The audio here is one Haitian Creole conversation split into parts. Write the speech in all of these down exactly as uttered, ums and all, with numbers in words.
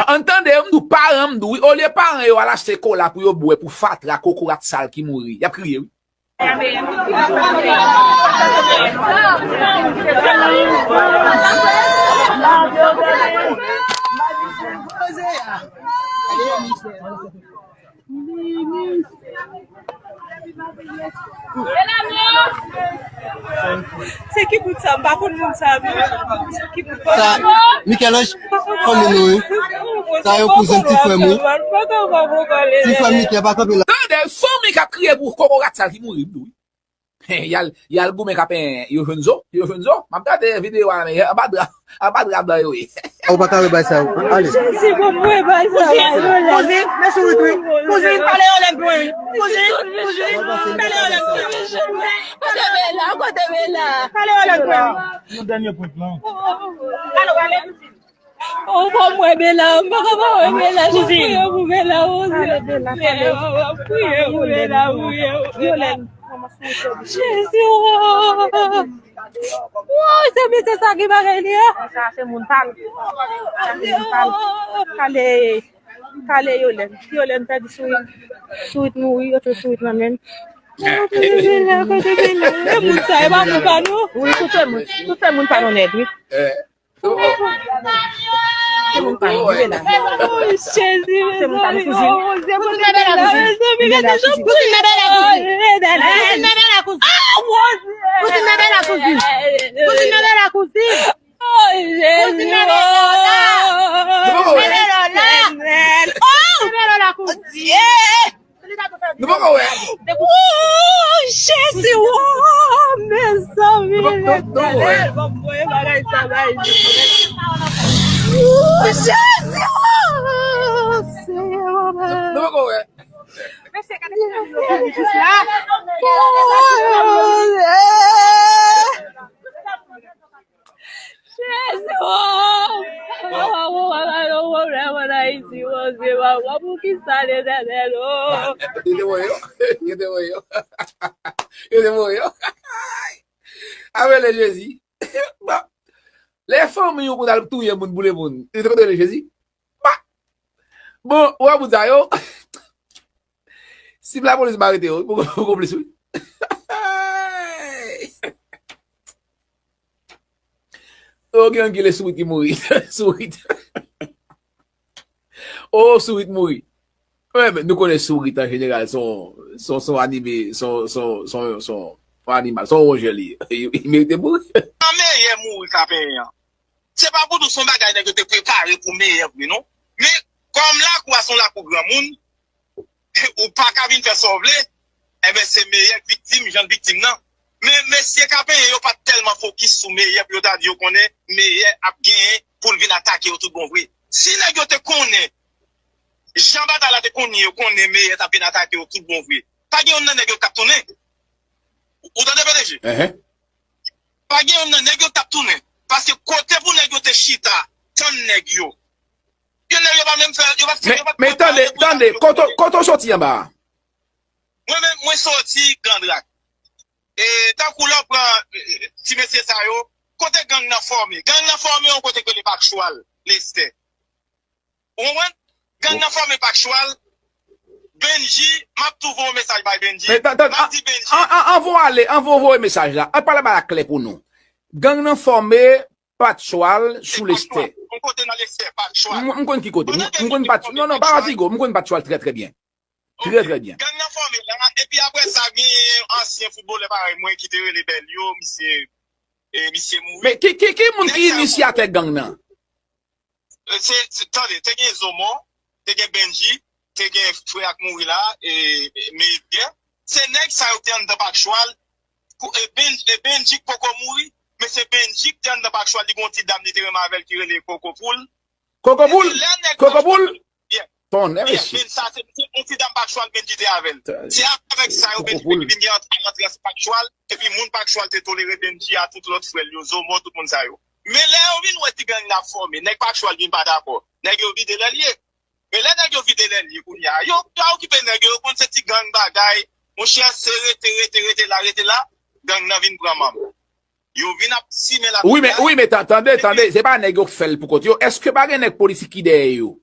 Ann tande, m di w, paran, m di w, wi, olye paran yo al achte kola pou yo bwè pou fatra kokorat sal ki mouri, y ap kriye, wi. Se ki bout sa? M pa konn moun sa, men. Se ki bout sa? Michel-Ange, fanmi nou, wi. Sa yo kouzen ti frè m, wi. Ti frè m Michel pa kanpe la. Tande, fanmi k ap kriye pou kokorat sal ki mouri, wi. Y al, y al goumen k ap, yo jwenn zo, yo jwenn zo. M ap gade videyo a, men anba dra, anba dra blan yo ye. Ou pa ka wè bay sa yo. Ale. Jezi, bon, mwen bay sa yo. Kouzin, kouzin, men sourit wi. Kouzin, pale yo lèd mwen wi. Kouzin, kouzin, pale yo lèd mwen. Kote Bela, kote Bela? Pale yo lèd mwen wi. Yon dènye prank lan. Alo, ale. Oh, pa mwen, Bela, m pa ka pa wè Bela, jan priye pou Bela, oh, Bela, m ap priye pou Bela, priye pou Bela. Jezi, oh. Oh, se misye sa ki bagay li a. Sa se moun pa l. Sa se moun pa l. Kale, kale Yolèn. Yolèn pèdi sourit. Sourit mouri, yo te sourit nan men. Oh, kote Bela, kote Bela? E moun sa, e pa moun pa nou? Wi, tout se moun, tout se moun pa nou nèt, wi. Se moun pa nou, Bela. Oh, Jezi, mezanmi. Oh, Bondye, kote Bela, mezanmi, gade jan. Kouzin nan Bela, kouzin. Kouzin nan Bela, kouzin. Ah, Bondye. Kouzin nan Bela, kouzin. Kouzin nan Bela, kouzin. Oh, Jezi. Kouzin nan Bela, la. Kouzin nan Bela, la. Oh, Bela, la, kouzin. Nou poko wè. Wouy, Jezi, wouy, mezanmi, Letènèl, bon, mwen bagay sa bay. Wouy, Jezi, wouy, Senyè, papa. Nou poko wè. Mesye, gade sa yo jis la. Wouy, Jezi, oh! Papa, papa, papa, yon pwoblèm ann Ayiti, Bondye, papa, poukisa Letènèl, oh? Yo te voye yo. Yo te voye yo. Yo te voye yo. Apele Jezi. Bon. Lè fanmi ou konn al touye moun, boule moun, yo te konn rele Jezi? Bon, ou wè moun sa yo. Si lapolis pa arete yo, pou konplis wi. Oh, gen ann ki le sourit ki mouri. Sourit. Oh, sourit mouri. Wi, men nou konnen sourit an jeneral, se yon, se yon, se yon anime, se yon, se yon, se yon, se yon, se yon animal, se yon wonjè li ye. Li merite mouri. Sa meyè mouri ka penyen an. Se pa pou di w se yon bagay nèg yo te prepare pou meyè vre non. Men kòm lakou a se yon lakou granmoun, ou pa ka vin fè sa w vle, enben se meyè k viktim, jan l viktim nan. Men mesye k ap penyen yo pa t tèlman fokis sou meyè pou yo ta di yo konnen meyè ap genyen pou l vin atake yo tout bon vre. Si nèg yo te konnen jan batay la te konn ye, yo konnen meyè t ap vin atake yo tout bon vre, pa gen youn nan nèg yo k t ap tounen. Ou tande, P D G? Enhen. Pa gen youn nan nèg yo k t ap tounen. Paske kote pou nèg yo te chita, tann nèg yo. Gen nèg yo pa menm fè, yo pa fè, Men, yo pa men tande, tande, kote, kote w soti anba a? Mwen menm, mwen soti Grann Rak. E tankou lè w pran, e, e, ti mesye sa yo, kote gang nan fòme? Gang nan fòme yon kote k rele Pak Chwal, Lestè. Ou konprann? Gang nan fòme Pak Chwal, Benji, m ap tou voye yon mesaj bay Benji. Men, tan, tan, M ap di Benji. An, an, anvan w ale, anvan w voye mesaj la, an pale bagay la klè pou nou. Gang nan fòme Pak Chwal sou Lestè. Yon kote nan Lestè, Pak Chwal. M, m konn ki kote. M, Pandan m konn Benji te Pak, fòme non, non, Pak pa Chwal, pati go, m konn Pak Chwal trè, trè byen. Ok. Trè, trè byen. Gang nan fòme la, epi apre sa, genyen ansyen foutbolè parèy mwen ki te rele Bèlyo, misye, e, misye mouri. Men ki, ki, ki moun ki inisyatè gang nan? E, se, se, tande, te gen Zomo, te gen Benji, te gen frè a k mouri la, e, e, Meyè. Se nèg sa yo te anndan Pak Chwal, pou, e, Ben, e, Benji k poko mouri, men se Benji k te anndan Pak Chwal, li gen yon ti dam li te renmen avè l ki rele Koko Poul. Koko Poul? Koko Poul? Yeah. Tonnè, yeah, mesye. Men sa, se, se yon ti dam Pak Chwal, Benji te avè l. Se avèk sa yo, Benji vin gen antre, antre ansanm Pak Chwal, epi moun Pak Chwal te tolere Benji a tout lòt frè l yo, Zomo, tout moun sa yo. Men lè yo vin wè ti gang la fòme, nèg Pak Chwal vin pa dakò. Nèg yo vide lè l ye. Men lè nèg yo vide lè l ye kounye a, yo pa okipe nèg yo, yo konn se ti gang bagay. Monchè, se rete, rete, rete la, rete la, gang nan vin pran manm. Yo vin ap simen lapidaj. Wi, men, wi, men tan- tande, tande, se pa nèg yo k fè l pou kont yo. Èske pa gen nèg politik ki dèyè yo?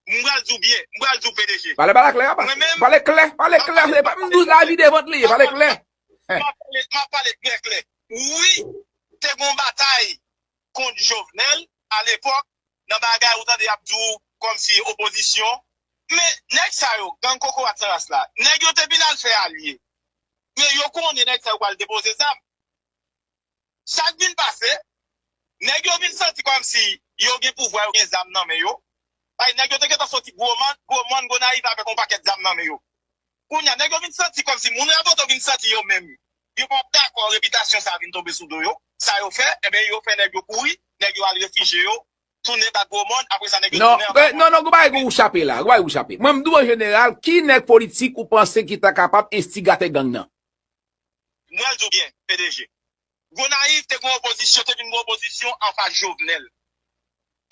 M pral di w byen, m pral di w P D G. Pale, pale klè, pale, pale klè, pale klè, se pa m di w lavi de vant li ye, pale klè. M ap pale, m ap pale trè klè. Wi, te gen yon batay kont Jovenel alepòk, nan bagay ou tande y ap di w kòmsi opozisyon. Men nèg sa yo, gang kokorat san ras la, nèg yo te vin al fè alye. Men yo konnen nèg sa yo pral depoze zam. Sa k vin pase, nèg yo vin santi kòmsi yo gen pouvwa, yo gen zam nan men yo. Bay nèg yo te gentan soti Gwo Mòn, Gwo Mòn, Gonayiv avèk yon pakèt zam nan men yo. Kounye a, nèg yo vin santi kòmsi moun Raboto vin santi yo menm. Yo pa dakò repitasyon sa vin tonbe sou do yo. Sa yo fè, enben, yo fè nèg yo kouri, nèg yo al refijye yo, tounen ba Gwo Mòn, apre sa nèg yo Non, tounen anba eh, non, non, gon bagay ou chape la, gon bagay ou chape. Mwen, m di w an jeneral, ki nèg politik ou panse ki ta kapab enstigatè gang nan? Mwen, m di w byen, P D G. Gonayiv te gen opozisyon, te vin gen opozisyon anfas Jovenel.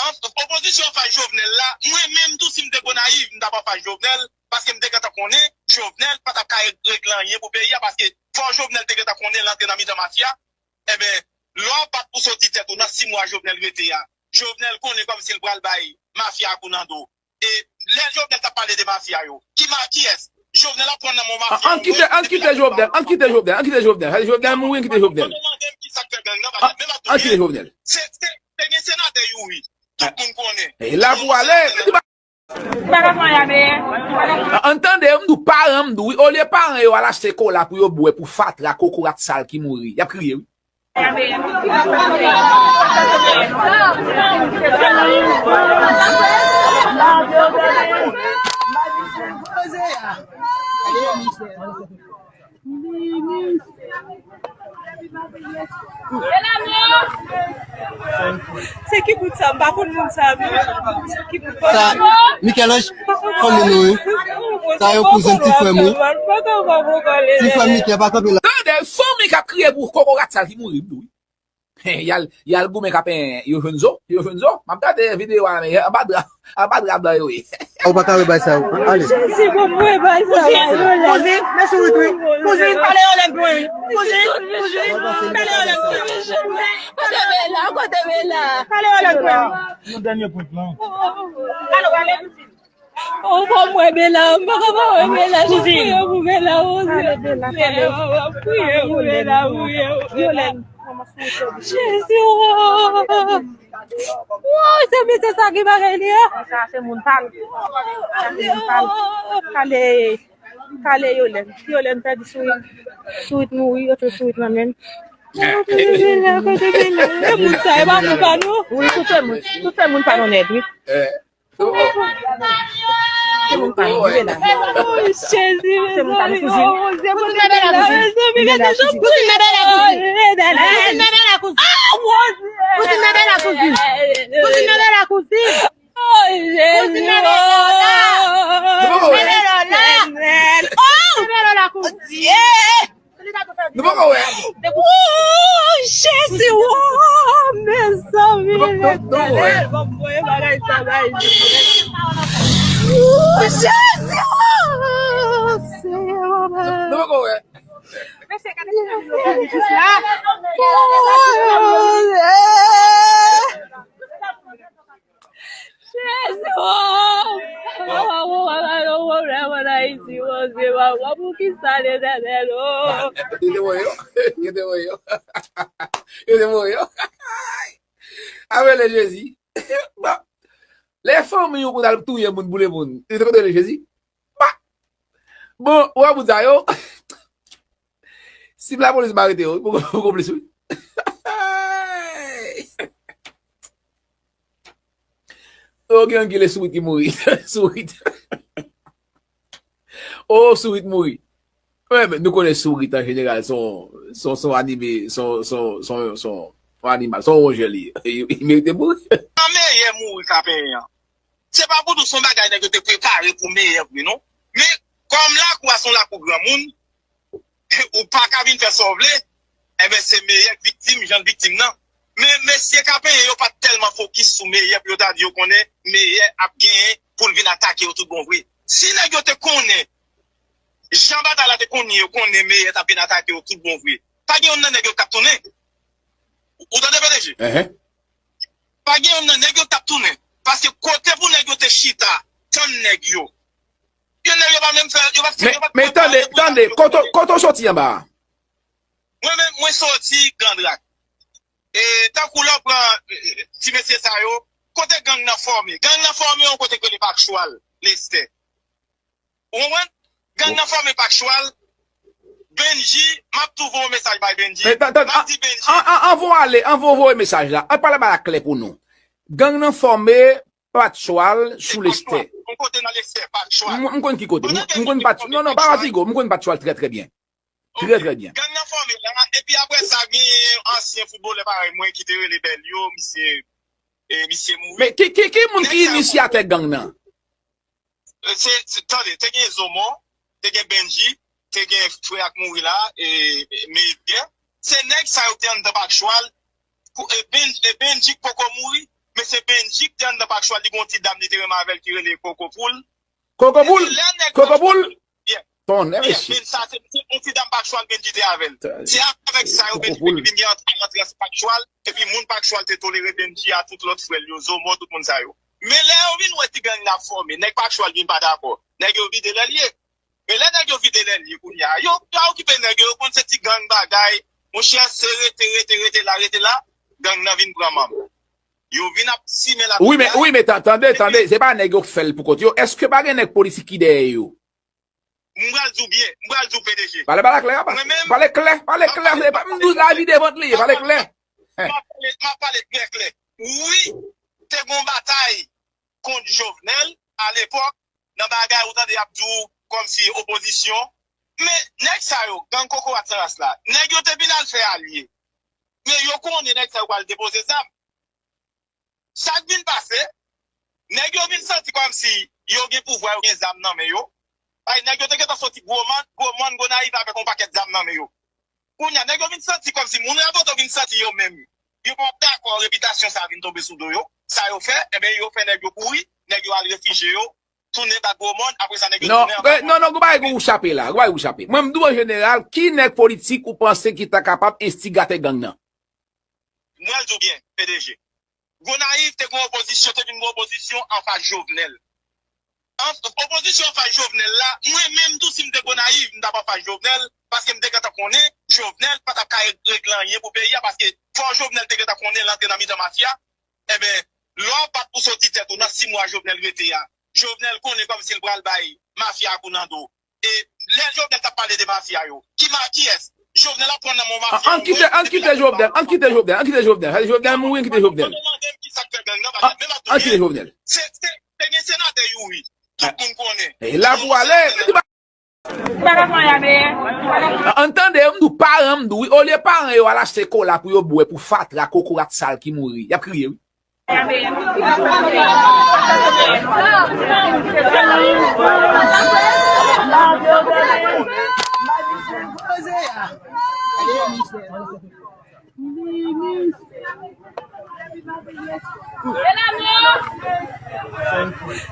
An, opozisyon anfas Jovenel la, mwen menm tou, si m te Gonayiv, m t ap anfas Jovenel, paske m te gentan konnen Jovenel pa t ap ka regle anyen pou peyi a, paske fò Jovenel te gentan konnen l antre nan mitan mafya. Enben, lè w ap bat pou soti tèt ou nan sis mwa Jovenel rete a, Jovenel konnen kòmsi l pral bay mafya a kou nan do. E lè Jovenel t ap pale de mafya yo, ki ma, kiyès? Jovenel ap pran nan men mafya yo. An kite, an kite Jovenel, an kite Jovenel, an kite Jovenel. Sa Jovenel mouri, an kite Jovenel. An kite Jovenel. Se, se, te gen senatè Youri. Tout moun konnen. E la pou ale. An tande, m di w paran, m di w wi, olye paran yo al achte kola pou yo bwè pou fatra kokorat sal ki mouri. Y ap kriye wi. Se ki bout sa, m pa konn moun sa, men se ki bout sa. Michel-Ange, fanmi nou, wi. Sa yo kouzen ti frè m, wi. Ti frè m Michel pa kanpe la. Tande, fanmi k ap kriye pou kokorat sal ki mouri, m di w wi. Y al, y al goumen k ap, eh, yo jwenn zo, yo jwenn zo. M ap gade videyo a la, men anba dra, anba dra blan yo ye. Ou pa ka wè bay sa yo. Ale. Jezi, bon, mwen bay sa yo. Kouzin, kouzin, men sourit wi. Kouzin, pale yon lè pou mwen wi. Kouzin, kouzin, pale yon lè pou mwen. Kote Bela, kote Bela? Pale yon lè pou mwen. Yon dènye pwent lan. Alo, ale. Oh, pa mwen, Bela, m pa ka pa wè Bela, jan priye pou Bela, oh, Bela, m ap priye pou Bela, priye pou Bela. Jezi, oh. Oh, se misye sa ki bagay li a. Sa se moun pa l. Sa se moun pa l. Kale, kale Yolèn. Yolèn pèdi sourit. Sourit mouri, yo te sourit nan men l. Kote Bela, kote Bela? E moun sa, e pa moun pa nou? Wi, tout se moun, tout se moun pa nou nèt, wi. Se moun pa nou, wi, Bela. Oh, Jezi, se moun pa nou, kouzin. Kouzin nan Bela, kouzin. Kouzin nan Bela, kouzin. Kouzin nan Bela, kouzin. Kouzin nan Bela, kouzin. Kouzin nan Bela, kouzin. Oh, Jezi. Kouzin nan Bela, la. Kouzin nan Bela, la. Oh, Bela, la, kouzin. Nou poko wè. Ooh, Jezi, oh, mezanmi, Letènèl, bon, mwen bagay sa bay. Ooh, Jezi, oh, Senyè, papa. Nou poko wè. Mesye, gade sa nou jis la. Oh, yeah. Jezi, oh! Papa, papa, papa, nou pwoblèm ann Ayiti, Bondye, papa, poukisa Letènèl, oh? Kite mwen yo, kite mwen yo. Kite mwen yo. Apele Jezi. Bon. Lè fanmi w konn al touye moun, boule moun, yo te konn rele Jezi? Ba! Bon, ou wè moun sa yo. Si lapolis pa arete yo, pou, pou konplis wi. Oh, gen angi le sourit ki mouri. Sourit. Oh, sourit mouri. Wi, men nou konnen sourit an jeneral, se yon, se yon, se yon anime, se yon, se yon, se yon, se yon, se yon animal, se yon wonjè li ye. Li merite mouri. Sa meyè mouri ka penyen an. Se pa pou di w se yon bagay nèg yo te prepare pou meyè vre non. Men, kòm lakou a se yon lakou granmoun, ou pa ka vin fè sa w vle, enben, se meyè k viktim, jan l viktim nan. Men, mesye k ap penyen yo pa t tèlman fokis sou meyè pou yo ta di yo konnen meyè ap genyen pou l vin atake yo tout bon vre. Si nèg yo te konnen, jan batay la te konn ye, yo konnen meyè t ap vin atake yo tout bon vre, pa gen youn nan nèg yo k t ap tounen. Ou tande, P D G? Enhen. Pa gen youn nan nèg yo k t ap tounen. Paske kote pou nèg yo te chita, tann nèg yo. Gen nèg yo pa menm fè, yo pa fè, Men, yo pa men fè tande, pale pou tande, yo. Kote, kote w soti anba a? Mwen menm, mwen soti Grann Rak. E tankou lè w pran, e, ti mesye sa yo, kote gang nan fòme? Gang nan fòme yon kote k rele Pak Chwal, Lestè. Ou konprann? Gang nan fòme Pak Chwal, Benji, m ap tou voye yon mesaj bay Benji. Men, tan, tan, M ap di Benji. An, an, anvan w ale, anvan w voye mesaj la, an pale bagay la klè pou nou. Gang nan fòme Pak Chwal sou Lestè. Yon kote nan Lestè, Pak Chwal. M, m konn ki kote. M, Pandan ke m konn Benji Pak, fòme non, non, Pak pa Chwal. Fatigo, m konn Pak Chwal trè, trè byen. Trè, Ok. Trè byen. Gang nan fòme la, epi apre sa, gen ansyen foutbolè parèy mwen ki te rele Bèlyo, misye, e, misye mouri. Men ki, ki, ki moun ki Nèg sa yo inisyatè gang nan? E, se, se, tande, te gen Zomo, te gen Benji, te gen frè a k mouri la, e, e, Meyvyen. Se nèg sa yo te anndan Pak Chwal, pou, e, Ben, e, Benji k poko mouri, men se Benji k te anndan Pak Chwal, li gen yon ti dam li te renmen avè l ki rele Koko Poul. Koko Poul? Epi lè nèg Koko Poul? Yeah. Tonnè, Yeah, mesye. Men sa, se, se yon ti dam Pak Chwal Benji te avè l. Se avèk sa yo Benji vin gen antre, antre ansanm Pak Chwal, epi moun Pak Chwal te tolere Benji a tout lòt frè l yo, Zomo, tout moun sa yo. Men lè yo vin wè ti gang la fòme, nèg Pak Chwal vin pa dakò. Nèg yo vide lè l ye. Men lè nèg yo vide lè l ye kounye a, yo pa okipe nèg yo, yo konn se ti gang bagay. Monchè, se rete, rete, rete la, rete la, gang nan vin pran manm. Yo vin ap simen la Wi, men, kounye a. Wi, men ta-, tande, tande, se pa nèg yo k fè l pou kont yo. Èske pa gen nèg politik ki dèyè yo? M pral di w byen, m pral di w P D G. Pale, pale klè, pa-, Mwen menm, pale klè, pale m ap klè, pale, se pa m m ap di pale, lavi devan li, m ap pale pale, klè. M ap pale, m ap pale trè klè. Wi, te gon batay kont Jovenel alepòk, nan bagay ou tande y ap di w kòmsi opozisyon. Men nèg sa yo, gang kokorat san ras la, nèg yo te vin al fè alye. Men yo konnen nèg sa yo pral depoze zam. Sa k vin pase, nèg yo vin santi kòmsi yo gen pouvwa, yo gen zam nan men yo. Ay, nèg yo te gentan soti Gwo Mòn, Gwo Mòn, Gonayiv avèk yon pakèt zam nan men yo. Kounye a, nèg yo vin santi kòmsi moun Raboto vin santi yo menm. Yo pa dakò repitasyon sa vin tonbe sou do yo. Sa yo fè, enben, yo fè nèg yo kouri, nèg yo al refijye yo, tounen ba Gwo Mòn, apre sa nèg yo Non, tounen anba eh, non, non, gon bagay ou chape la, gon bagay ou chape. Mwen, m di w an jeneral, ki nèg politik ou panse ki ta kapab enstigatè gang nan? Mwen di w byen, P D G. Gonayiv te gen opozisyon, te vin gen opozisyon anfas Jovenel. An, opozisyon anfas Jovenel la, mwen menm tou si m te Gonayiv, m t ap anfas Jovenel, paske m te gentan konnen Jovenel pa t ap ka regle anyen pou peyi a, paske fò Jovenel te gentan konnen l antre nan mitan mafya. Enben, lè w ap bat pou soti tèt ou nan sis mwa Jovenel rete a, Jovenel konnen kòmsi l pral bay mafya a kou nan do. E lè Jovenel t ap pale de mafya yo, ki ma-, kiyès? Jovenel ap pran nan men yon mafya, An, an kite, an kite Jovenel, an kite Jovenel, an kite Jovenel. Jovenel mouri, an kite Jovenel. An, an kite Jovenel. Se, se, te gen senatè Youri. Tout moun konnen. E la pou ale. Li pa An tande, m di w, paran m di w, wi, olye paran yo al achte kola pou yo bwè pou fatra kokorat sal ki mouri, y ap kriye, wi.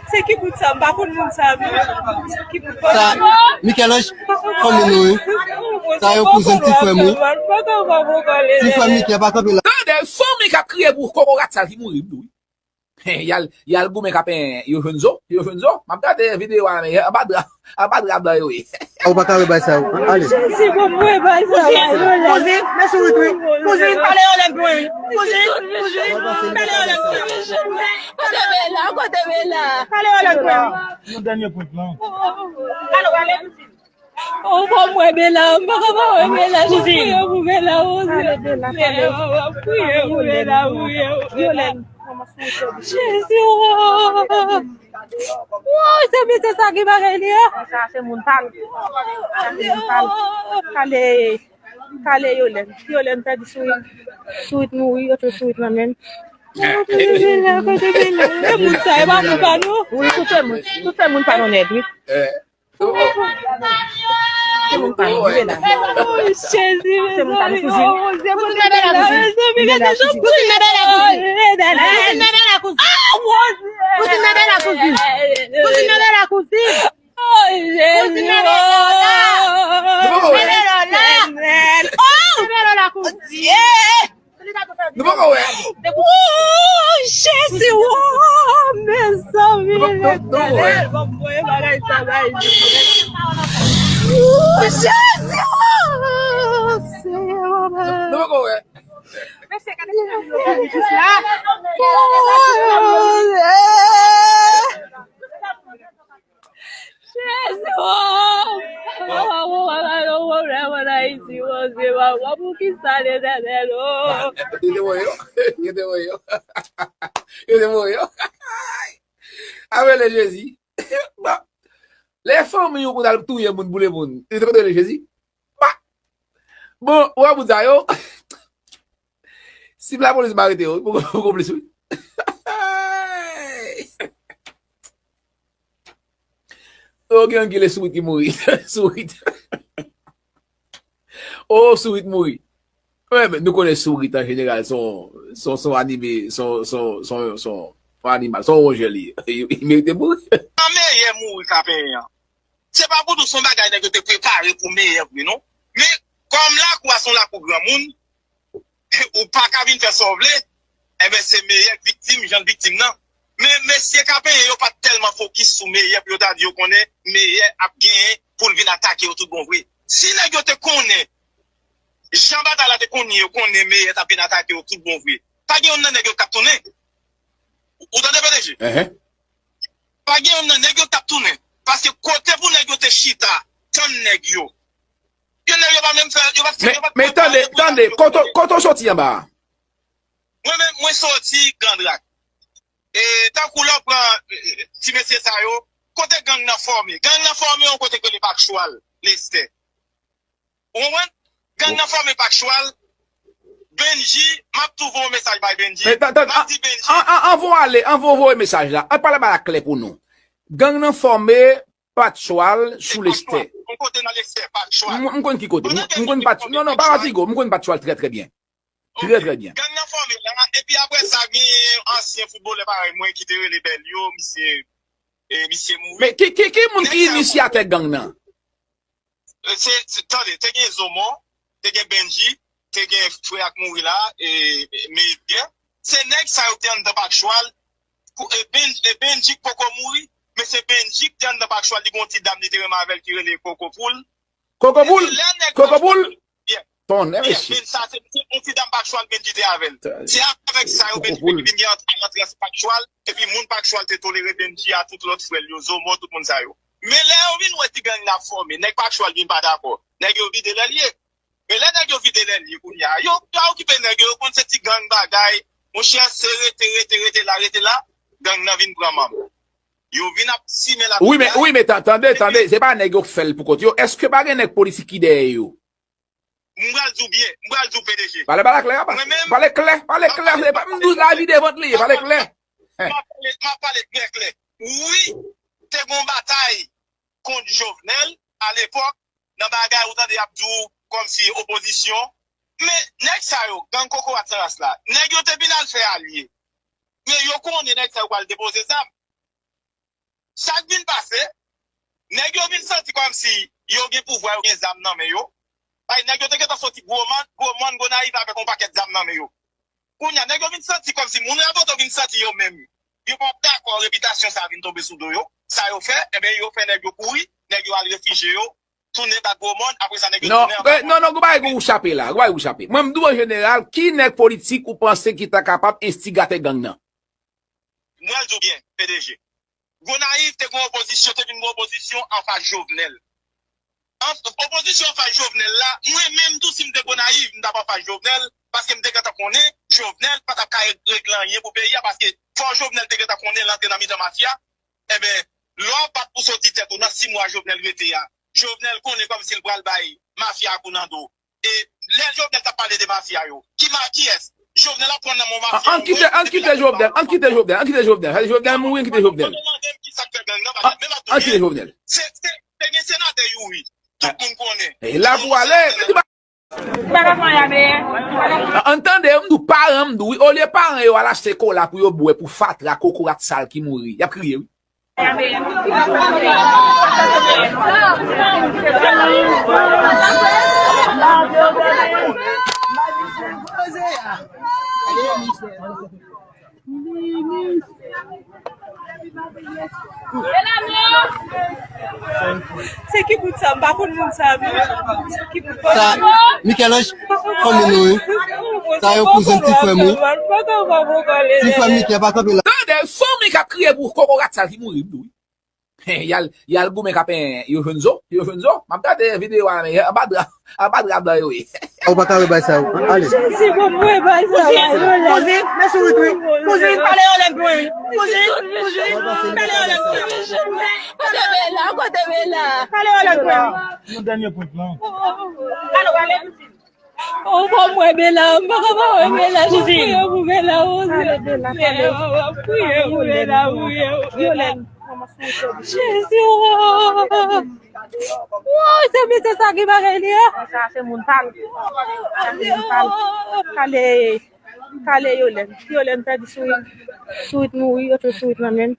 Se ki bout sa? M pa konn moun sa, men. Se ki bout sa? Sa, Michel-Ange, fanmi nou, wi. Sa yo kouzen ti frè m, wi. Ti frè Michel pa kanpe la. Tande, fanmi k ap kriye pou kokorat sa ki mouri, m di w, wi. Y al, y al goumen k ap, eh, yo jwenn zo, yo jwenn zo. M ap gade videyo a, men, anba dra, anba dra blan yo ye. Ou pa ka wè bagay sa yo. Ale. Jezi, bon, mwen bagay sa yo. Kouzin, kouzin, men sourit wi. Kouzin, pale yo lè mwen. Kouzin, kouzin, pale yo lè mwen. Kote Bela, kote Bela? Pale yo lè mwen. Yon dènye prank lan. Alo, ale. Oh, pa mwen, Bela, m pa ka pa wè Bela, m ap priye pou Bela, oh, Seyè, m ap priye pou Bela, priye pou Bela. Jezi, oh. Oh, se misye sa ki bagay li a. Sa se moun pa l. Sa se moun pa l. Kale, kale Yolèn. Yolèn pèdi sourit. Sourit mouri, yo te sourit nan men l. Oh, kote Bela, kote Bela? E moun sa, e pa moun pa nou. Wi, tout se moun, tout se moun pa nou nèt, wi. Se moun pa nou, wi, Bela. Oh, Jezi, se moun pa nou, kouzin. Kouzin nan Bela, kouzin. Kouzin nan Bela, kouzin. Kouzin nan Bela, kouzin. Kouzin nan Bela, kouzin. Kouzin nan Bela, kouzin. Oh, Jezi. Kouzin nan Bela, kouzin. Oh, Bela, kouzin. Oh, mezanmi, Letènèl, bon, mwen bagay sa bay. Ooh, Jezi, oh, Senyè, papa. Nou poko wè. Jezi, oh! Mwen pa konn pwoblèm an Ayiti, Bondye, mwen pa konn poukisa Letènèl, oh! Yo te voye yo. Yo te voye yo. Yo te voye yo. Apele Jezi. Bon. Lè fanmi yo konn al touye moun, boule moun, yo te konn rele Jezi. Bon, ou wè moun sa yo. Si lapolis pa arete yo, poko, poko plis, wi. O, gen ann ki le sourit ki mouri. Sourit. O, sourit mouri. Wi, men nou konnen sourit an jeneral, se yon, se yon, se yon anime, se yon, se yon, se yon, se yon, se yon animal, se yon wonjè li ye. Li, li merite mouri. Sa meyè mouri ka penyen an. Se pa pou nou, se yon bagay nèg yo te prepare pou meyè vre non. Men, kòm lakou a se yon lakou granmoun, ou pa ka vin fè sa w vle, enben, se meyè k viktim, jan l viktim nan. Men, mesye k ap penyen yo pa t tèlman fokis sou meyè pou yo ta di yo konnen meyè ap genyen pou l vin atake yo tout bon vre. Si nèg yo te konnen, jan batay la te konn ye, yo konnen meyè t ap vin atake yo tout bon vre, pa gen youn nan nèg yo k t ap tounen. Ou tande, P D G? Enhen. Pa gen youn nan nèg yo k t ap tounen. Paske kote pou nèg yo te chita, tann nèg yo. Gen nèg yo pa menm fè, yo pa t fè, Men, yo pa t men fè tande, pale pou tande, yo kote, kote w soti anba a? Mwen menm, mwen soti Grand Rak. E tankou lè w pran, e, ti mesye sa yo, kote gang nan fòme? Gang nan fòme yon kote k rele Pak Chwal, Lestè. Ou konprann? Gang nan fòme Pak Chwal. Benji, m ap tou voye yon mesaj bay Benji. Men, tan, tan, M ap di Benji. An, an, anvan w ale, anvan w voye mesaj la, an pale bagay la klè pou nou. Gang nan fòme Pak Chwal sou Lestè. Yon kote nan Lestè, Pak Chwal. M, m konn ki kote. M, m konn Pak, non, non, pa fatige w, m konn Pak Chwal trè, trè byen. Trè, trè byen. Gang nan fòme la, epi apre sa, gen ansyen foutbolè parèy mwen ki te rele Bèlyo, misye, e, misye mouri. Men ki, ki, ki moun ki inisyatè gang nan? E, se, se, tande, te gen Zomò, te gen Benji, te gen frè a k mouri la, e, e, Meyvye. Se nèg sa yo te anndan Pak Chwal. Kou-, e, Ben-, e, Benji k poko mouri, men se Benji k te anndan Pak Chwal, li gen yon ti dam li te renmen avè l ki rele Koko Poul. Koko Poul? Epi lè nèg Koko Poul? Yeah. Tonnè, yeah, mesye. Men sa, se, se yon ti dam Pak Chwal Benji te avè l. Se avèk sa yo Benji te vin gen ant-, antrans Pak Chwal, epi moun Pak Chwal te tolere Benji a tout lòt frè l yo, Zomò, tout moun sa yo. Men lè yo vin wè ti gang nan ap fòme, nèg Pak Chwal vin pa dakò. Nèg yo vide lè l ye. Men lè nèg yo vide lè l ye kounye a, yo pa okipe nèg yo, yo konn se ti gang bagay. Monchè, se rete, rete, rete la, rete la, gang nan vin pran manm. Yo vin ap simen lapidaj. Wi, men, wi, men tan-, tande, tande, se pa nèg yo k fè l pou kont yo. Èske pa gen nèg politik ki dèyè yo? M pral di w byen, m pral di w P D G. Pale, pale klè, pale klè, pale klè, se pa m di w lavi devant li, pale klè. M ap pale, m ap pale byen klè. Wi, te gon batay kont Jovenel alepòk, nan bagay ou tande y ap di w kòmsi opozisyon. Men nèg sa yo, gang kokorat san ras la, nèg yo te vin al fè alye. Men yo konnen nèg sa yo pral depoze zam. Sa k vin pase, nèg yo vin santi kòmsi yo gen pouvwa, yo gen zam nan men yo. Ay, nèg yo te gentan soti Gwo Mòn, Gwo Mòn, Gonayiv avèk yon pakèt zam nan men yo. Kounye a, nèg yo vin santi kòmsi moun Raboto vin santi yo menm yo p ap dakò repitasyon sa a vin tonbe sou do yo. Sa yo fè, enben, yo fè nèg yo kouri, nèg yo al refijye yo, tounen bat Gwo Mòn, apre sa nèg yo Non, tounen anba eh, non, non, gon bagay ou chape la, gon bagay ou chape. Mwen, m di w an jeneral, ki nèg politik ou panse ki ta kapab enstigatè gang nan? M pral di w byen, P D G. Gonayiv te gon opozisyon, te vin gon opozisyon anfas Jovenel. An, opozisyon anfas Jovenel la, mwen menm tou, si m te Gonayiv, m t ap anfas Jovenel, paske m te gentan konnen Jovenel pa t ap ka reg-, regle anyen pou peyi a, paske fò Jovenel te gentan konnen l antre nan mitan mafya. Enben, lè w ap bat pou soti tèt ou nan sis mwa Jovenel rete a, Jovenel konnen kòmsi l pral bay mafya a kou nan do. E lè Jovenel t ap pale de mafya yo, ki ma-, kiyès? Jovenel ap pran nan men yon mafya. An, an kite, an kite Jovenel, an kite Jovenel, an kite Jovenel. Sa Jovenel mouri, an kite Jovenel. An, an kite Jovenel. Se, se, te gen senatè Youri. Tout moun konnen. E la pou ale. An, an tande, m di w paran, m di w wi, olye paran yo al achte kola pou yo bwè pou fatra kokorat sal ki mouri. Y ap kriye wi. Se ki bout sa, m pa konn moun sa, non. Ki bout sa, Michel-Ange, fanmi nou, wi. Sa yo kouzen ti frè m, wi. Ti frè Michel pa kanpe la. Tande, fanmi k ap kriye pou kokorat sa ki mouri, wi. Y al, y al goumen k ap, yo jwenn zo, yo jwenn zo. M ap gade videyo a, men anba dra, anba dra blan yo ye. Ou pa ka wè bagay sa yo. Ale. Jezi, bon, mwen bagay sa yo. Kouzin, kouzin, men sourit wi. Kouzin, pale yo lè pou mwen wi. Kouzin, kouzin, pale yo lè pou mwen. Kote Bela, kote Bela? Pale yo lè pou mwen. Nou dènye prank lan. Alo, ale. Ou pa mwen Bela, m pa ka pa wè Bela, m ap priye pou Bela, o Senyè, m ap priye pou Bela, priye pou Bela. Jezi, o. Woy, se mesye sa ki bagay li a. Sa se moun pa l. Sa se moun pa l. Kale, kale Yolèn. Yolèn pèdi sourit. Sourit mouri, yo tou sourit nan men.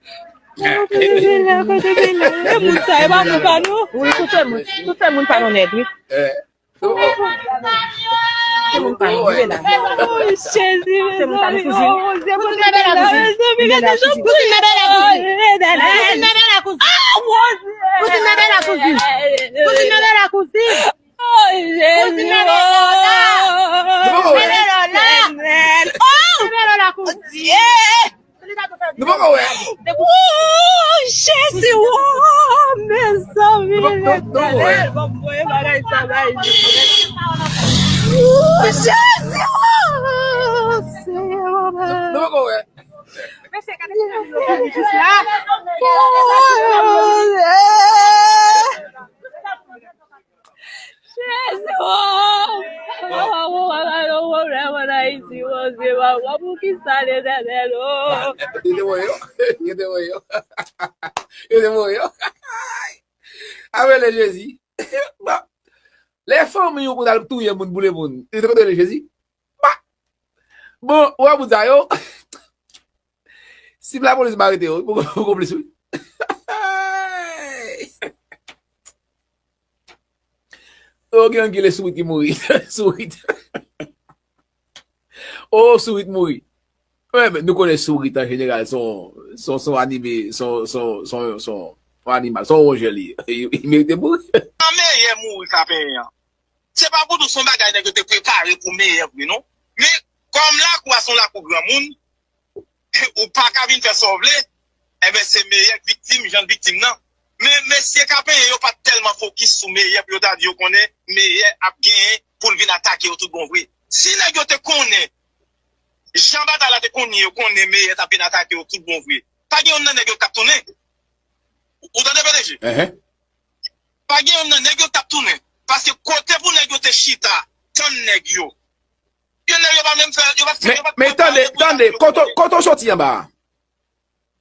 Kote Bela, kote Bela? E moun sa, e pa moun pa nou? Wi, tout se moun. Tout se moun pa nou nèt, wi. Se moun pa nou, wi, Bela. Oh, Jezi, se moun pa nou, kouzin. Kouzin nan Bela, kouzin. Bela, kouzin. Kouzin nan Bela, kouzin. Kouzin nan Bela, kouzin. Kouzin nan Bela, kouzin. Oh, Jezi. Kouzin nan Bela, la. Kouzin nan Bela, la. Oh, Bela, la, kouzin. Nou poko wè. Woo, Jezi, woo, mezanmi, Letènèl, ban m voye bagay sa bay. Woo, Jezi, woo, Senyè, papa. Nou poko wè. Mesye, gade sa yo jis la. Woo, eh. Jezi, oh! Papa, papa, papa, nou pwoblèm ann Ayiti, Bondye, papa, poukisa Letènèl, oh? Kite mwen yo, kite mwen yo, kite mwen yo. Apele Jezi. Bon. Lè fanmi w konn al touye moun, boule moun, li te konn rele Jezi? Bah! Bon, ou wè moun sa yo. Si lapolis pa arete yo, poko, poko plis, wi. O, gen ann ki le sourit ki mouri. Sourit. O, sourit mouri. Wi, men nou konnen sourit an jeneral, se yon, se yon, se yon anime, se yon, se yon, se yon, se yon, se yon animal, se yon wonjè li ye. Li, li merite mouri. Sa meyè mouri ka penyen an. Se pa pou nou, se yon bagay nèg yo te prepare pou meyè vre non. Men kòm lakou a se yon lakou granmoun, ou pa ka vin fè sa w vle, enben se meyè k viktim, jan l viktim nan. Men mesye k ap penyen yo pa t tèlman fokis sou meyè pou yo ta di yo konnen meyè ap genyen pou l vin atake yo tout bon vre. Si nèg yo te konnen jan batay la te konn ye, yo konnen meyè t ap vin atake yo tout bon vre, pa gen youn nan nèg yo k t ap tounen. Ou tande, P D G? Pa gen youn nan nèg yo k t ap tounen. Paske kote pou nèg yo te chita, tann nèg yo. Gen nèg yo pa menm fè, yo pa t fè, men, yo pa t men tande, tande, kote, kote w soti anba a?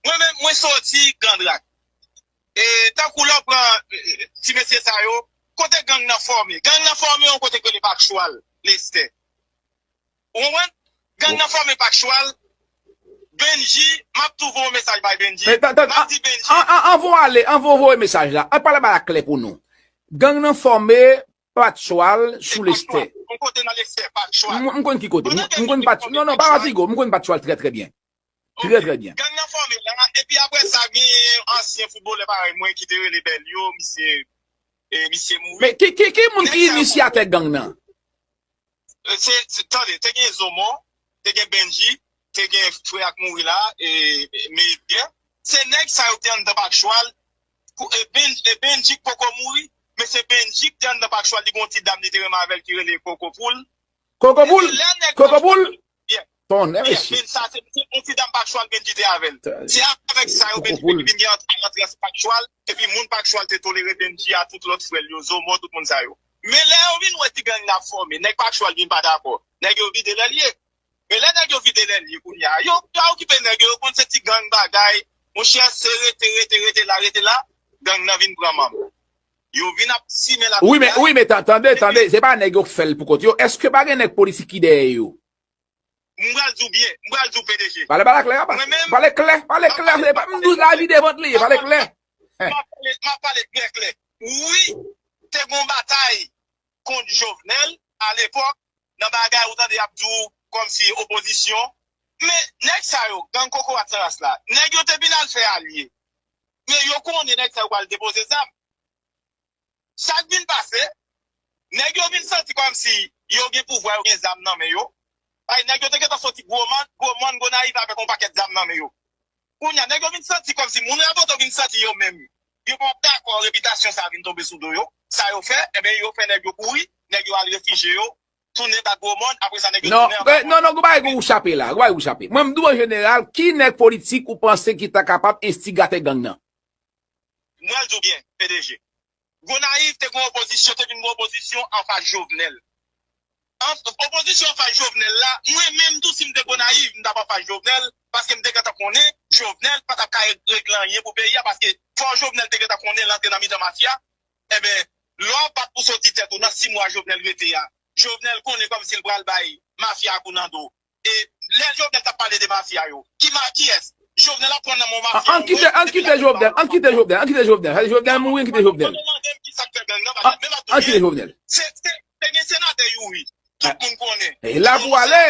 Mwen menm, mwen soti Grand Rak. E tankou lè w pran, e, ti mesye sa yo, kote gang nan fòme? Gang nan fòme yon kote k rele Pak Chwal, Lestè. Ou konprann? Gang nan fòme Pak Chwal. Benji, m ap tou voye yon mesaj bay Benji. Men tan, tan, m ap di Benji. An, an, anvan w ale, anvan w voye mesaj la, an pale bagay la klè pou nou. Gang nan fòme Pak Chwal sou Lestè. Yon kote nan Lestè, Pak Chwal. M, m konn ki kote. M, m konn Pak, non, non, pa fatigo, m konn Pak Chwal trè, trè byen. Trè, trè byen. Gang nan fòme la, epi apre sa, gen ansyen foutbolè parèy mwen ki te rele Bèlyo, misye, e, misye mouri. Men ki, ki, ki moun ki inisyatè gang nan? E, se, se, tande, te gen Zomò, te gen Benji, te gen frè a k mouri la, e, e, Meyè. Se nèg sa yo te anndan Pak Chwal, kou, e, Ben, e, Benji k poko mouri, men se Benji k te anndan Pak Chwal, li gen yon ti dam li te renmen avè l ki rele Koko Poul. Koko Poul? Koko Poul? Tonnè mesye. Men sa, se, se yon ti dam Pak Chwal Benji te avè l. Se avèk sa yo Benji te vin gen ant, antrans Pak Chwal, epi moun Pak Chwal te tolere Benji a tout lòt frè l yo, Zomò, tout moun sa yo. Men lè yo vin wè ti gang nan ap fòme, nèg Pak Chwal vin pa dakò. Nèg yo vide lè l ye. Men lè nèg yo vide lè l ye kounye a, yo pa okipe nèg yo, yo konn se ti gang bagay. Monchè, se rete, rete, rete la, rete la, gang nan vin pran manm. Yo vin ap simen la. Wi, men, wi, men tan-, tande, tande, se pa nèg yo k fè l pou kont yo. Èske pa gen nèg politik ki dèyè yo? M pral di w byen, m pral di w P D G. Pale, pale klè, pale klè, pale klè, se pa m di w lavi devan li, pale klè. M ap pale, m ap pale trè klè. Wi, te gon batay kont Jovenel alepòk, nan bagay ou tande y ap di w kòmsi opozisyon. Men nèg sa yo, gang kokorat san ras la, nèg yo te vin al fè alye. Men yo konnen nèg sa yo pral depoze zam. Sa k vin pase, nèg yo vin santi kòmsi yo gen pouvwa, yo gen zam nan men yo. Ay, nèg yo te gentan soti Gwo Mòn, Gwo Mòn, Gonayiv avèk yon pakèt zam nan men yo. Kounye a, nèg yo vin santi kòmsi moun Raboto vin santi yo menm yo pa dakò, repitasyon sa a vin tonbe sou do yo. Sa yo fè, enben, yo fè nèg yo kouri, nèg yo al refijye yo, tounen ba Gwo Mòn, apre sa nèg yo Non, tounen anba eh, non, non, Gwo Mòn. Gwo bagay ou chape la, Gwo bagay ou chape. Mwen, m di w an jeneral, ki nèg politik ou panse ki ta kapab enstigate gang nan? Mwen, l di w byen, P D G. Gonayiv te gen opozisyon, te vin gen opozisyon anfas Jovenel. An, opozisyon anfas Jovenel la, mwen menm tou, si m te Gonayiv, m t ap anfas Jovenel, paske m te gentan konnen Jovenel pa t ap ka regle anyen pou peyi a, paske fò Jovenel te gentan konnen l antre nan mitan mafya. Enben, lè w ap bat pou soti tèt ou nan sis mwa Jovenel rete a, Jovenel konnen kòmsi l pral bay mafya a kou nan do. E lè Jovenel t ap pale de mafya yo, ki ma, kiyès? Jovenel ap pran nan men yon mafya. An, an kite, an kite Jovenel, an kite Jovenel, an kite Jovenel. Sa Jovenel mouri, an kite Jovenel. An, an kite Jovenel. Se, se, se gen senatè Youri. Tout moun konnen. E la pou ale.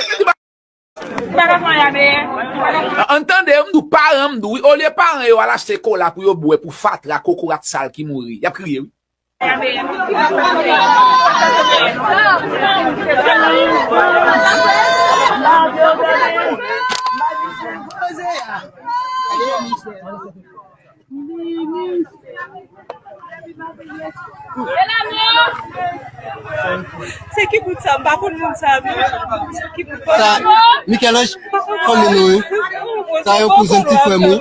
An, an tande, m di w paran, m di w wi, olye paran yo al achte kola pou yo bwè pou fatra kokorat sal ki mouri. Y ap kriye, wi. Se ki bout sa? M pa konn moun sa, non. Se ki bout sa? Sa, Michel-Ange, fanmi nou, wi. Sa yo kouzen ti frè m, wi.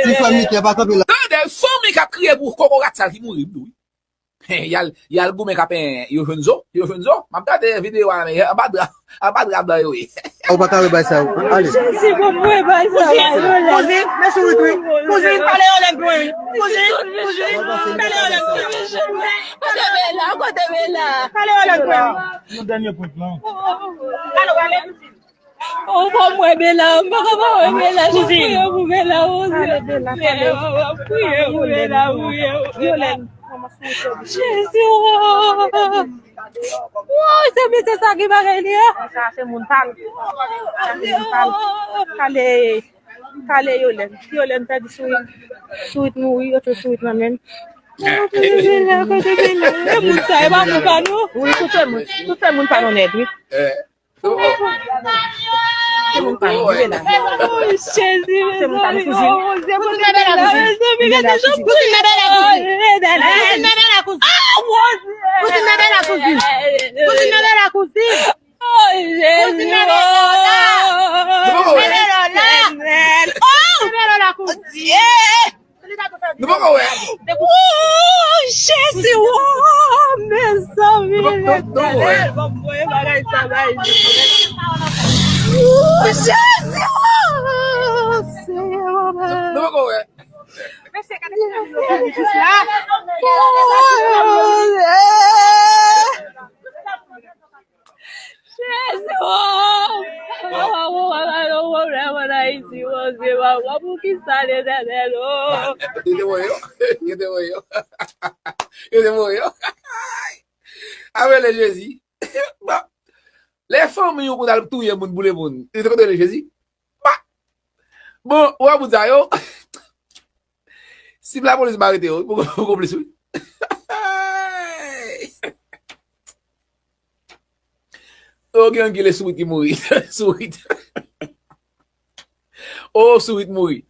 Ti frè Mickey pa kanpe la. Tande, fanmi k ap kriye pou kokorat sa ki mouri, wi. Y al, y al goumen k ap, eh, yo jwenn zo, yo jwenn zo. M ap gade videyo a, men anba dra, anba dra blan yo ye. Ou pa ka wè bagay sa yo. Ale. Jezi, bon, mwen bagay sa yo. Kouzin, kouzin, men sourit, wi. Kouzin, pale yo lè mwen, wi. Kouzin, kouzin, pale yo lè mwen. Kote Bela, kote Bela? Pale yo lè mwen. Yon dènye prank, non? Alo, ale. Oh, pa mwen, Bela, m pa ka pa wè Bela, jan m priye pou Bela, oh, ale, Bela, ale. Priye pou Bela, priye pou Bela. Jezi, oh. Oh, se misye sa ki bagay li a. Sa se moun pa l. Sa se moun pa l. Kale, kale Yolèn. Yolèn pèdi sourit. Sourit mouri, yo te sourit nan men l. Oh, kote Bela, kote Bela? E moun sa, e pa moun pa nou. Wi, tout se moun. Tout se moun pa nou nèt, wi. Se moun pa nou, Bela. Oh, Jezi, mezanmi. Oh, Bondye, kote Bela, mezanmi, gade jan. Kouzin nan Bela, kouzin. Kouzin nan Bela, kouzin. Ah, Bondye. Kouzin nan Bela, kouzin. Kouzin nan Bela, kouzin. Oh, Jezi. Kouzin nan Bela, la. Bela, la. Oh, Bela, la, kouzin. Nou poko wè. Oh, Jezi, oh, mezanmi, Letènèl, bon, bon, e bagay sa, bagay. Oh, Jezi, oh, Senyè, papa. Nou poko wè. Oh, Jezi, oh! Papa, papa, papa, gen yon pwoblèm ann Ayiti, Bondye, papa, poukisa, Letènèl, oh? Yo te voye yo. Yo te voye yo. Yo te voye yo. Apele Jezi. Bon. Lè fanmi w konn al touye moun, boule moun, yo te konn rele Jezi? Bon, ou wè moun sa yo. Si lapolis pa arete yo, pou, pou konplis, wi. Oh, gen ann ki le sourit ki mouri. Sourit. Oh, sourit mouri.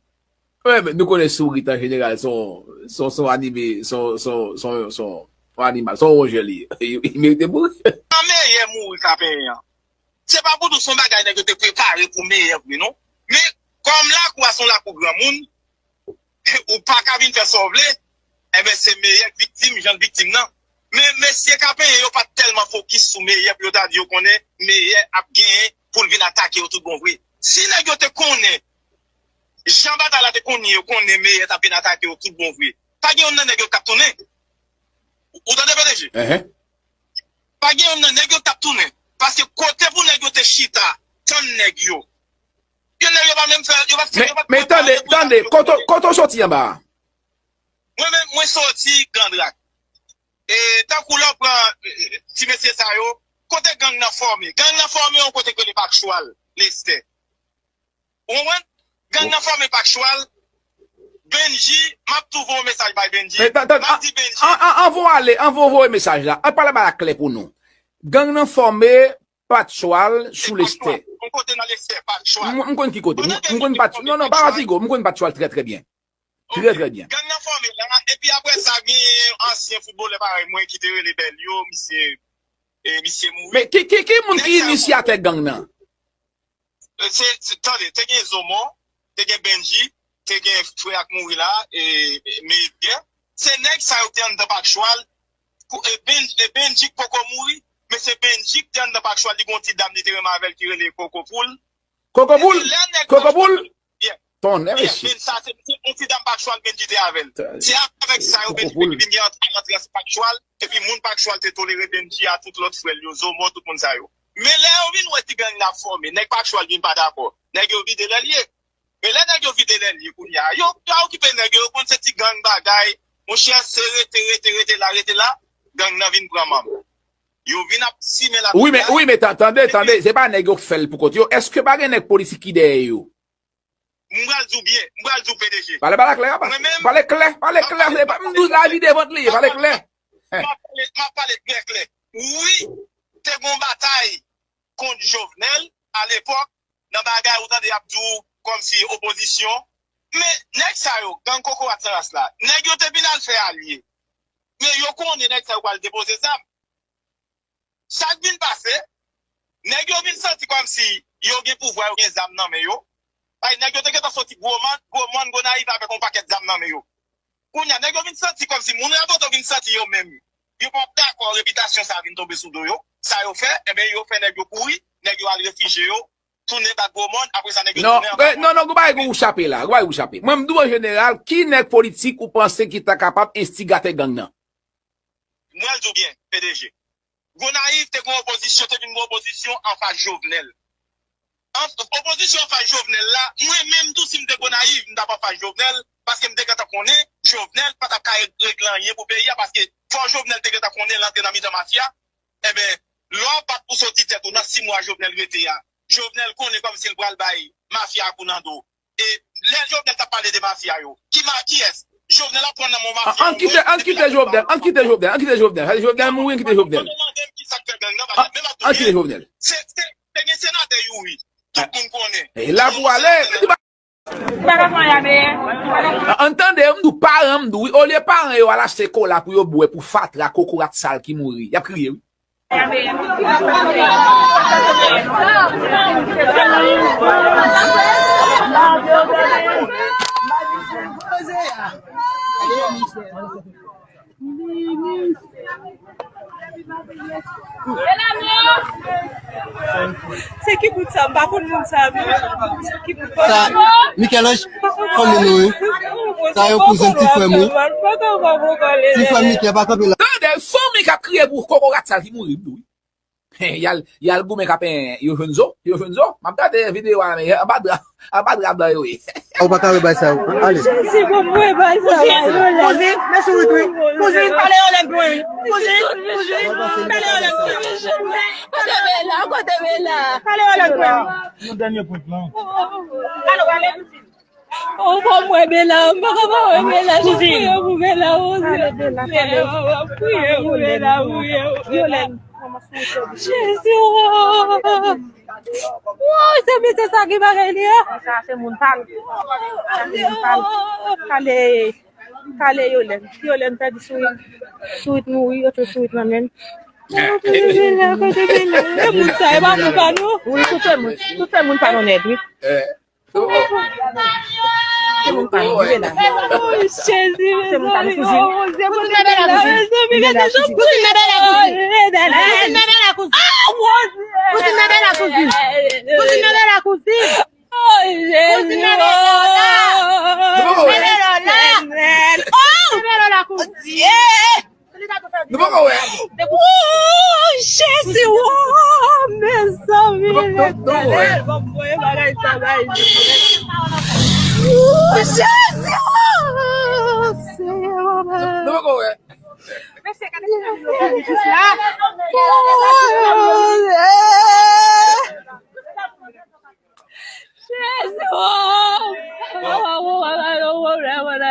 Wi, men nou konnen sourit an jeneral, se yon, se yon, se yon anime, se yon, se yon, se yon, se yon, se yon animal, se yon wonjè li ye. Li merite mouri. Sa meyè mouri ka penyen an. Se pa pou nou, se yon bagay nèg yo te prepare pou meyè vre, non. Men, kòm lakou a se yon lakou granmoun, ou pa ka vin fè sa w vle, enben, se meyè k viktim, jan l viktim nan. Men, mesye k ap penyen yo pa t tèlman fokis sou meyè pou yo ta di yo konnen meyè ap genyen pou l vin atake yo tout bon vre. Si nèg yo te konnen, jan batay la te konn ye, yo konnen meyè t ap vin atake yo tout bon vre, pa gen youn nan nèg yo k t ap tounen. Ou tande, P D G? Pa gen youn nan nèg yo k t ap tounen. Paske kote pou nèg yo te chita, tann nèg yo. Gen nèg yo pa menm fè, yo pa fè, yo pa Men, men tande, tande, kote, kote w soti anba a? Mwen menm, mwen soti Grann Rak. E tankou lè w pran, e, e, ti mesye sa yo, kote gang nan fòme? Gang nan fòme yon kote k rele Pak Chwal, Lestè. Ou konprann? Gang nan fòme Pak Chwal, Benji, m ap tou voye yon mesaj bay Benji. M ap di Benji. Anvan w ale, anvan w voye mesaj la, ann pale bagay la klè pou nou. Gang nan fòme Patchwal sou Lestè. Yon kote nan Lestè, Patchwal. M konn ki kote. M konn Patchwal. Non, non, pa fatige w. M konn Patchwal trè, trè byen. Trè, trè byen. Gang nan fòme la, epi apre sa, gen ansyen foutbolè parèy mwen ki te rele Bèlyo, misye, e, misye mouri. Men ki, ki, ki moun ki inisyatè gang nan? Se, se, tande, te gen Zomo, te gen Benji, te gen frè a k mouri la, e, e, Meyvye. Se nèg sa yo te anndan Patchwal, e, Benji k poko mouri, men se Benji k te anndan Patchwal, li gen yon ti dam li te renmen avè l ki rele Kokopoul. Kokopoul? Kokopoul? Tonnè mesye. Men sa, se yon ti dam Patchwal Benji te avè l. Se avèk sa yo Benji vin gen antrans Patchwal, epi moun Patchwal te tolere Benji a tout lòt frè l yo, Zomo, tout moun sa yo. Men lè yo vin wè ti gang la fòme, nèg Patchwal vin pa dakò. Nèg yo vide lè l ye. Men lè nèg yo vide lè l ye kounye a, yo pa okipe nèg yo, yo konn se ti gang bagay. Monchè, se rete, rete, rete la, rete la, gang nan vin pran manm. Yo vin ap simen la kounye a. Wi, men, wi, men tande, tande, se pa nèg yo k fè l pou kont yo. Èske pa gen nèg politik ki dèyè yo? M pral di w byen, m pral di w P D G. Pale, pale klè, pale klè, pale klè. M di w lavi de vant li ye, pale klè. M ap pale, m ap pale trè klè. Wi, te gon batay kont Jovenel alepòk, nan bagay ou tande y ap di w kòmsi opozisyon. Men nèg sa yo, gang kokorat san ras la, nèg yo te vin al fè alye. Men yo konnen nèg sa yo pral depoze zam. Sa k vin pase, nèg yo vin santi kòmsi yo gen pouvwa, yo gen zam nan men yo. Ay, nèg yo te gentan soti Gwo Mòn, Gwo Mòn, Gonayiv avèk yon pakèt zam nan men yo. Kounye a, nèg yo vin santi kòmsi moun Raboto vin santi yo menm yo p ap dakò repitasyon sa a vin tonbe sou do yo. Sa yo fè, enben, yo fè nèg yo kouri, nèg yo al refijye yo, tounen bak Gwo Mòn, apre sa, nèg yo tounen anba. Non, non, non, gon bagay ou chape la, gon bagay ou chape. Mwen, m di w an jeneral, ki nèg politik ou panse ki ta kapab enstigatè gang nan? M pral di w byen, P D G. Gonayiv te gen opozisyon, te vin gen opozisyon anfas Jovenel. An, opozisyon anfas Jovenel la, mwen menm tou, si m te Gonayiv, m t ap anfas Jovenel, paske m te gentan konnen Jovenel pa t ap ka regle anyen pou peyi a, paske fò Jovenel te gentan konnen l antre nan mitan mafya. Enben, lè w bat pou soti tèt ou nan sis mwa Jovenel rete a, Jovenel konnen kòmsi l pral bay mafya a kou nan do. E lè Jovenel t ap pale de mafya yo, ki ma-, kiyès? Jovenel ap pran nan men mafya yo. An kite, an kite Jovenel, an kite Jovenel, an kite Jovenel. Sa di Jovenel mouri, an kite Jovenel. An kite Jovenel. Se, se, te gen senatè Youri. Tout moun konnen. E la pou ale. An tande, m di w paran, m di w wi, olye paran yo al achte kola pou yo bwè pou fatra kokorat sal ki mouri. Y ap kriye wi. Se ki bout sa, m pa konn moun sa, men se ki bout sa. Michel-Ange, fanmi nou, wi. Sa yo kouzen ti frè m, wi. Ti frè Michel pa kanpe la. Tande, fanmi k ap kriye pou kokorat sa ki mouri, wi. Y al, y al goumen k ap, yo jwenn zo, yo jwenn zo. M ap gade videyo a, men anba dra, anba dra blan yo ye. Ou pa ka wè bay sa yo. Ale. Jezi, bon, mwen bay sa yo. Kouzin, kouzin, men sourit wi. Kouzin, pale yon lè pou mwen. Kouzin, kouzin, pale yon lè pou mwen. Kote Bela, kote Bela? Pale yon lè pou mwen. Yon dènye pwen plan. Alo, ale. Oh, pa mwen, Bela, m pa ka pa wè Bela, jan m priye pou Bela, oh, Bela, m ap priye pou Bela, priye pou Bela. Jezi, oh. Oh, se misye sa ki bagay li a. Sa se moun pa l. Sa se moun pa l. Kale, kale Yolèn. Yolèn pèdi sourit. Sourit mouri, yo tou sourit nan men l. Oh, kote Bela, kote Bela? E moun sa, e pa moun pa nou? Wi, tout se moun. Tout se moun pa nou nèt, wi. Se moun pa nou, Bela. Oh, Jezi, mezanmi. Oh, Bondye, kote Bela, mezanmi, gade jan. Kouzin nan Bela, kouzin. Kouzin nan Bela, kouzin. Ah, Bondye. Kouzin nan Bela, kouzin. Kouzin nan Bela, kouzin. Oh, Jezi. Kouzin nan Bela, la. Kouzin nan Bela, la. Oh, kouzin nan Bela, la, kouzin. Nou poko wè. Wouy, Jezi, wouy, mezanmi, Letènèl, bon, mwen bagay sa bay. Wouy, Jezi, wouy, Senyè, papa. Nou poko wè. Mesye, gade sa yo fè jis la. Jezi, wouy.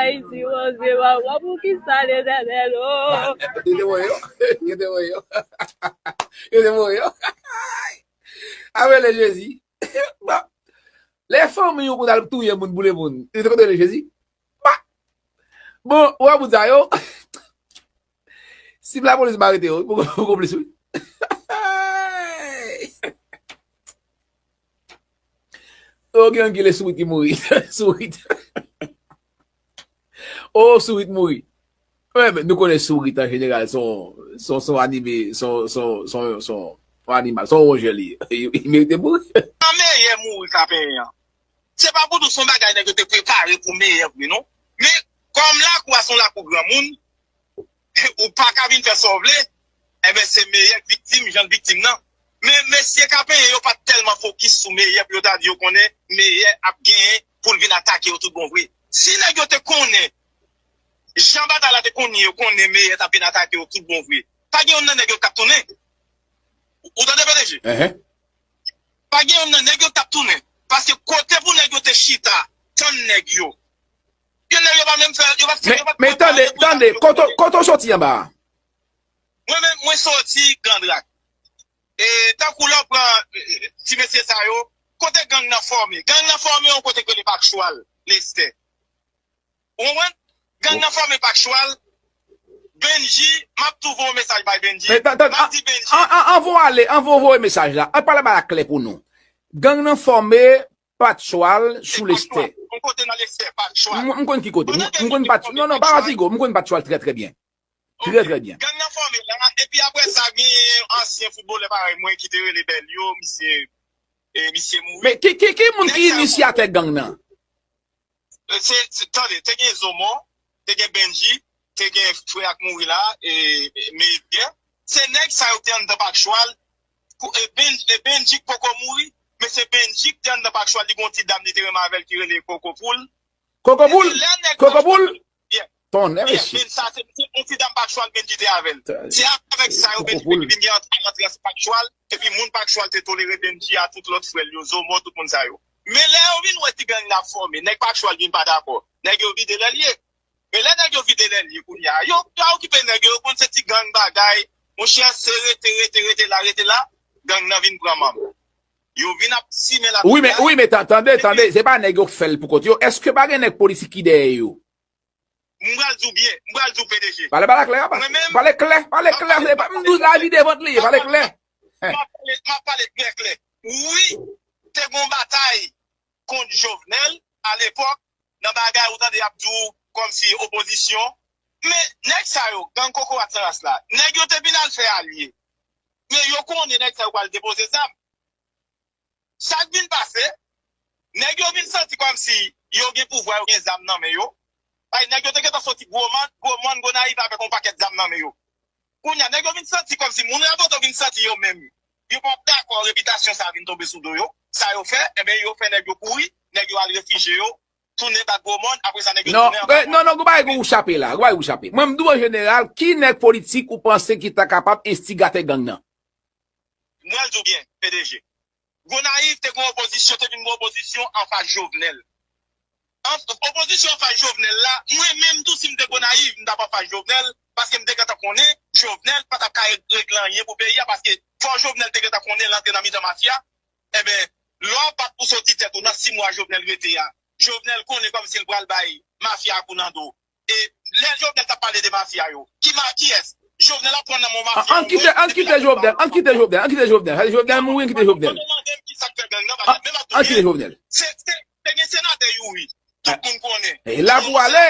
Isi wonzye wawa pou ki sa l etènèl o. Yo te voye yo. Yo te voye yo. Yo te voye yo. Apele Jezi. Bon. Lè fanmi yo konn al touye moun, boule moun, yo te konn rele Jezi. Bon, ou wè moun sa yo. Si lapolis pa arete yo, pou konplis wi. Yo gen angi le sourit ki mouri. Sourit. Oh, sourit mouri. Wi, men nou konnen sourit an jeneral, se yon, se yon, se yon anime, se yon, se yon, se yon, se yon, se yon animal, se yon wonjè li ye. Li merite mouri. Sa meyè mouri ka penyen an. Se pa pou di w se yon bagay nèg yo te prepare pou meyè vre non. Men, kòm lakou a se yon lakou granmoun, ou pa ka vin fè sa w vle, enben se meyè k viktim, jan l viktim nan. Men mesye k ap penyen yo pa t tèlman fokis sou meyè pou yo ta di yo konnen meyè ap genyen pou l vin atake yo tout bon vre. Si nèg yo te konnen jan batay la te konn ye, yo konnen meyè t ap vin atake yo tout bon vre, pa gen youn nan nèg yo k t ap tounen. Ou tande P D G? Enhen. Pa gen youn nan nèg yo k t ap tounen. Paske kote pou nèg yo te chita, tann nèg yo. Gen nèg yo pa menm fè, yo pa fè, Men, yo pa men tande, tande, kote, kote w soti anba a? Mwen menm, mwen soti Grann Rak. E tankou lè w pran, e, ti mesye sa yo, kote gang nan fòme? Gang nan fòme yon kote k rele Pak Chwal, Lestè. Ou konprann? Gang nan fòme Pak Chwal, Benji, m ap tou voye yon mesaj bay Benji. Men, tan, tan, M ap an, di Benji. An, an, anvan w ale, anvan w voye mesaj la, an pale bagay la klè pou nou. Gang nan fòme Pak Chwal sou Lestè. Yon kote nan Lestè, Pak Chwal. M, m konn ki kote. M, Pandan m konn Benji Pak, te fòme non, non, Pak pa Chwal. Fatigo, m konn Pak Chwal trè, trè byen. Trè, Ok. trè byen. Gang nan fòme la, epi apre sa, gen ansyen foutbolè parèy mwen ki te rele Bèlyo, misye, e, misye mouri. Men ki, ki, ki moun ki Nèg sa yo inisiyatè gang nan? Se, se, tande, te gen Zomo, te gen Benji, te gen frè a k mouri la, e, e, Meyvyen. Se nèg sa yo te anndan Pak Chwal, kou, e, Ben, e, Benji k poko mouri, men se Benji k te anndan Pak Chwal, li gen yon ti dam li te renmen avè l ki rele Koko Poul. Koko Poul? Epi lè nèg Koko Poul? Yeah. Tonnè, Yeah, mesye. Men sa, se, se yon ti dam Pak Chwal, Benji te avè l. Se avèk sa yo, Benji te vin gen ant, ant, ant Pak Chwal, epi moun Pak Chwal te tolere Benji a tout lòt frè l yo, Zomo, tout moun sa yo. Men lè yo vin wè ti gang la fòme, nèg Pak Chwal vin pa dakò. Nèg yo vide lè l ye. Men lè nèg yo vide lè l ye kounye a, yo pa okipe nèg yo, yo konn se ti gang bagay. Monchè, se rete, rete, rete la, rete la, gang nan vin pran manm. Yo vin ap simen la Wi, men, wi, men tan, tande, tande, se pa nèg yo k fè l pou kont yo. Èske pa gen nèg politik ki dèyè yo? M pral di w byen, m pral di w P D G. Pale, pale klè, pale, Mwen menm, pale klè, pale m ap klè, pale, se m pa ap m pale di w klè, lavi devan li, m ap pale pale, klè. m ap pale, m ap pale trè klè. Wi, te gon batay kont Jovenel alepòk, nan bagay ou tande y ap di w kòmsi opozisyon. Men nèg sa yo, gang kokorat san ras la, nèg yo te vin al fè alye. Men yo konnen nèg sa yo pral depoze zam. Sa k vin pase, nèg yo vin santi kòmsi yo gen pouvwa, yo gen zam nan men yo. Ay, nèg yo te gentan soti Gwo Mòn, Gwo Mòn, Gonayiv avèk yon pakèt zam nan men yo. Kounye a, nèg yo vin santi kòmsi moun Raboto vin santi yo menm. Yo p ap dakò repitasyon sa a vin tonbe sou do yo. Sa yo fè, enben, yo fè nèg yo kouri, nèg yo al refijye yo, tounen bak Gwo Mòn, apre sa nèg yo Non, tounen ankò. Non, non, gon bagay ou chape la, gon bagay ou chape. Mwen, m di w an jeneral, ki nèg politik ou panse ki ta kapab enstigatè gang nan? Mwen di w byen, P D G. Gonayiv te gon opozisyon, te vin gon opozisyon anfas Jovenel. An, opozisyon anfas Jovenel la, mwen menm tou si m te Gonayiv, m t ap anfas Jovenel, paske m te gentan konnen Jovenel pa t ap ka regle anyen pou peyi a, paske fò Jovenel te gentan konnen l antre nan mitan mafya. Enben, lè w ap bat pou soti tèt ou nan sis mwa Jovenel rete a, Jovenel konnen kòmsi l pral bay mafya a kou nan do. E lè Jovenel t ap pale de mafya yo, ki ma, kiyès? Jovenel ap pran nan men mafya yo. An kite, an kite Jovenel, an kite Jovenel, an kite Jovenel. Sa Jovenel mouri, an kite Jovenel. Yo demande m ki sa k fè gang nan, paske menm ap tou byen. An kite Jovenel. Se, se, te gen senatè Youri. Tout moun konnen. E la pou ale,